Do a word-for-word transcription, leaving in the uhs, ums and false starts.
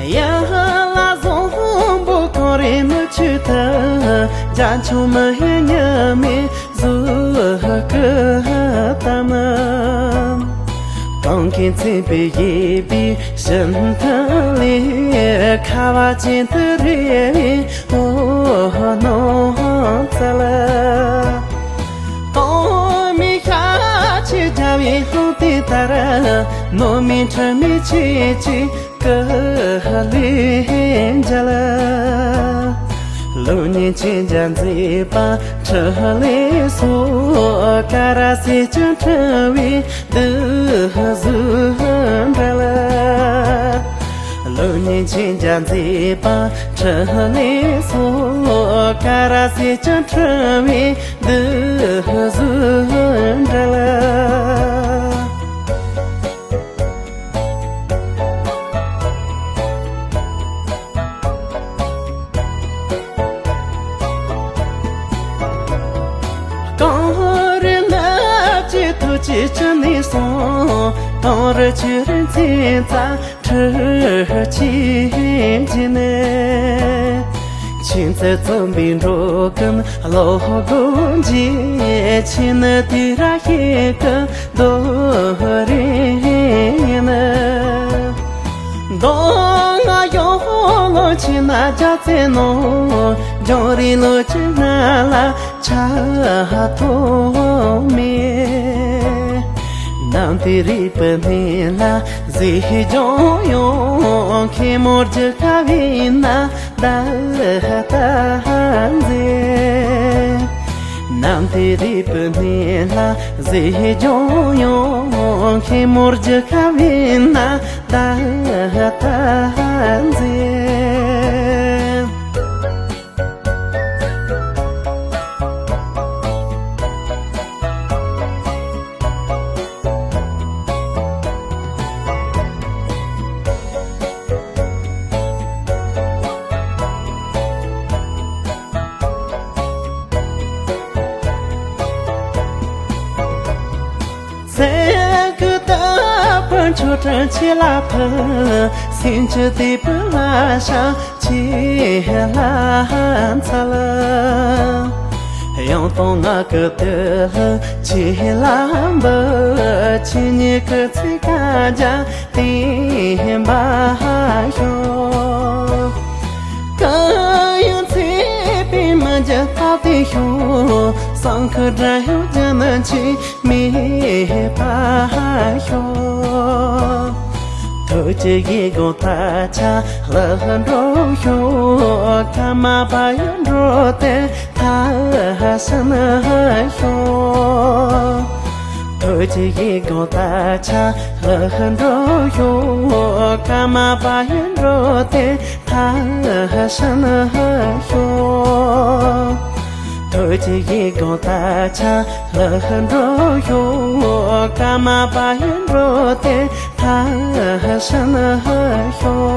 ཡ་ལ་བཟང་པོ་གངས་རི་མུ་ཁྱུད་དུ། རྒྱ་མཚོ་མི་ཡི་ཉི་མའི་གཟུགས་སྐུ་བལྟམས། གངས་ཀྱིས་མཚན་པའི་གཡས་པའི་ཞིང་ཐང་ལས། ཁ་བ་ཅན་དུ་རེ་བའི་འོད་སྣང་བསྩལ། གཏོར་མའི་ཤ་ཆེ་རྒྱལ་བའི་ལྷུང་བསྟན་ལྟར། ནོར་མེད་འཁྲུལ་མེད་ཆོས་ཀྱི་སྐུ་ལས་མཇལ། ཀླུ་གཉན་གྱི་རྒྱལ་མཛེས་པ་ཁྲི་ལས་སོགས། ཀ་ར་སེ་ཅན་ཁྲི་བའི་གདུགས་གཟུགས་འདྲ་ལ། ཀླུ་གཉན་གྱི་རྒྱལ་མཛེས་པ་ཁྲི་ལས་སོགས། ཀ་ར་སེ་ཅན་ཁྲི་བའི་གདུགས་གཟུགས་འདྲ་ལ། གངས་རི་རྣམས་ཀྱི་ཐོག་ཅིག་ཅི་ནས་སོང་། གངས་རི་ཆུ་རིན་ཆེན་རྩྭ་ཁྲི་ཆེན་བརྒྱུད་ནས། མཁྱེན་བརྩེ་བརྩོན་པའི་འགྲོ་ཀུན་བློ་སྒོ་འབྱེད། མཁྱེན་ནི་དུས་རབས་ཤིག་གི་རྡོ་རིང་ཡིན། མདོ་སྔགས་གཞུང་ལུགས་ཆེ་ན་རྒྱལ་བཙན་ནོ། འབྱུང་རིང་ལུགས་ཀྱི་སྣ་ལ་ཆགས་ཐོགས་མེད། གནམ་དུས་རིག་པའི་གནས་ལ་གཟིགས་སྐྱོང་ཡོང་། མཁན་མོ་རྒྱུད་དཀའ་བའི་ན་ད་ལྟ་མཛད། གནམ་དུས་རིག་པའི་གནས་ལ་གཟིགས་སྐྱོང་ཡོང་། མཁན་མོ་རྒྱུད་དཀའ་བའི་ན་ད་ལྟ་མཛད། ཚེ་གི་རྟག་པར་མཆོག་སྤྲིན་ཆེ་ལ་ཕུལ། སེམས་ཀྱི་དད་པའི་བླ་ཞབས་ཆེ་ལ་འཚལ། ཡང་དང་ངག་གི་དོན་ལྷུན་ཆེ་ལ་འབུལ། ཆོས་ཉིད་ཀྱི་ཚིག་རྐང་རྒྱན་བརྟན་པར་ཤོག། གང་ཡང་ཚེ་པའི་མི་འགྱུར་རྟག་བརྟན་ཤོག། སྲང་ཁུ་དགྲ་ཡང་རྒྱུ་ནི་འཆི་མེད་པར་ཤོག། ཐུགས་ཀྱི་གཡས་བསྐུམ་རྟ་ཕྱག་ལྷུན་གྲུབ་ཤོག། ཀརྨ་པ་ཡི་འགྲོ་དོན་མཐར་ཕྱིན་ཤོག། ཐུགས་ཀྱི་གཡས་བསྐུམ་རྟ་ཕྱག་ལྷུན་གྲུབ་ཤོག། ཀརྨ་པ་ཡི་འགྲོ་དོན་མཐར་ཕྱིན་ཤོག། ཐུགས་ཀྱི་གཡས་བསྐུམ་རྟ་ཕྱག་ལྷུན་གྲུབ་ཤོག། ཀརྨ་པ་ཡི་འགྲོ་དོན་མཐར་ཕྱིན་ཤོག།